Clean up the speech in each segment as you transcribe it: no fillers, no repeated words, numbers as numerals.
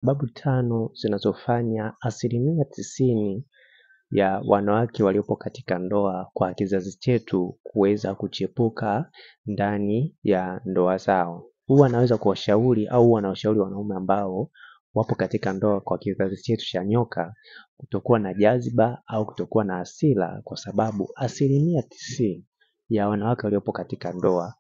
Sababu tano zinazofanya 90% ya wanawake waliopo katika ndoa kwa kizazi chetu kuweza kuchepuka ndani ya ndoa zao. Huwa naweza kuwashauri au huwa nawashauri wanaume ambao wapo katika ndoa kwa kizazi chetu cha nyoka kutokuwa na jaziba au kutokuwa na hasira, kwa sababu 90% ya wanawake waliopo katika ndoa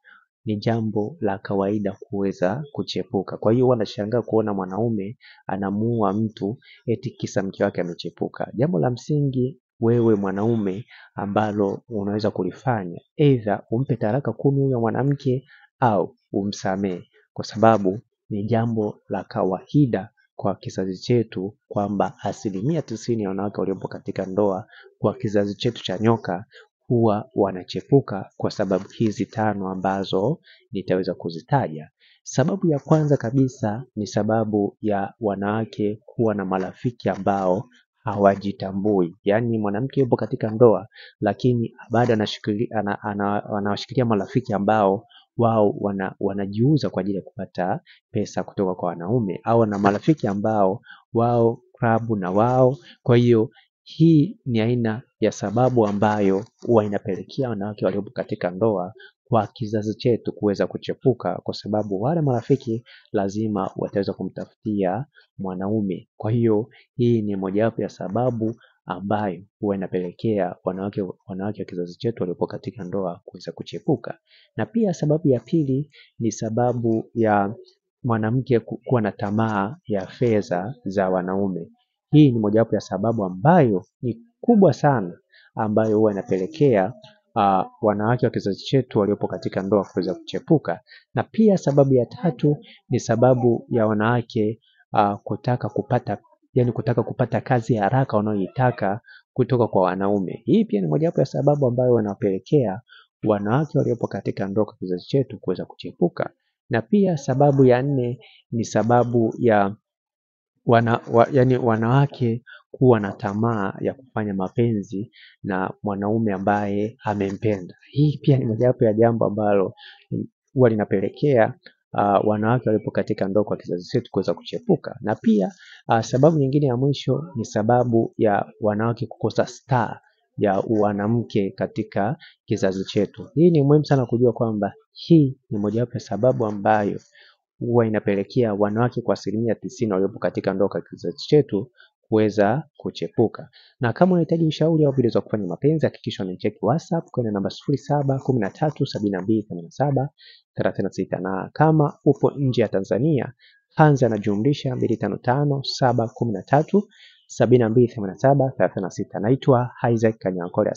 ni jambo la kawaida kuweza kuchepuka. Kwa hiyo wanashangaa kuona mwanaume anamuua mtu eti kisa mke wake amechepuka. Jambo la msingi wewe mwanaume ambalo unaweza kulifanya, either umpe talaka 10 huyo mwanamke au umsamee, kwa sababu ni jambo la kawaida kwa kizazi chetu kwamba 90% ya wanawake waliopo katika ndoa kwa kizazi chetu cha nyoka huwa wanachepuka kwa sababu hizi tano ambazo nitaweza kuzitaja. Sababu ya kwanza kabisa ni sababu ya wanawake kuwa na marafiki ambao hawajitambui. Yaani mwanamke yupo katika ndoa lakini bado anawashikilia marafiki ambao wao wanajiuza kwa ajili ya kupata pesa kutoka kwa wanaume, au na marafiki ambao wao klabu na wao. Kwa hiyo hii ni aina ya sababu ambayo huwa inapelekea wanawake waliopo katika ndoa kwa kizazi chetu kuweza kuchepuka, kwa sababu wale marafiki lazima wataweza kumtafutia mwanaume. Kwa hiyo hii ni mojawapo ya sababu ambayo huwa inapelekea wanawake wa kizazi chetu waliopo katika ndoa kuweza kuchepuka. Na pia sababu ya pili ni sababu ya mwanamke kuwa na tamaa ya fedha za wanaume. Hii ni mojawapo ya sababu ambayo ni kubwa sana ambayo huwa inapelekea wanawake wa kizazi chetu waliopo katika ndoa kuweza kuchepuka. Na pia sababu ya tatu ni sababu ya wanawake kutaka kupata kazi haraka wanayoitaka kutoka kwa wanaume. Hii pia ni mojawapo ya sababu ambayo wanapelekea wanawake waliopo katika ndoa kwa kizazi chetu kuweza kuchepuka. Na pia sababu ya nne ni sababu ya wanawake kuwa na tamaa ya kufanya mapenzi na mwanaume ambaye amempenda. Hii pia ni mojawapo ya jambo ambalo huwa linapelekea wanawake waliopo katika ndoa kwa kizazi chetu kuweza kuchepuka. Na pia sababu nyingine ya mwisho ni sababu ya wanawake kukosa star ya wanamke katika kizazi chetu. Hii ni muhimu sana kujua kwamba hii ni mojawapo ya sababu ambayo huwa inapelekea wanawake kwa 90% waliopo katika ndoa kwa kizazi chetu kuweza kuchepuka. Na kama unahitaji ushauri au video za kufanya mapenzi, hakikisha unanicheki WhatsApp kwenye namba 0713728736. Na kama upo nje ya Tanzania, anza na jumlisha 255 713 7287 36. Naitwa Isaac Kanyankole.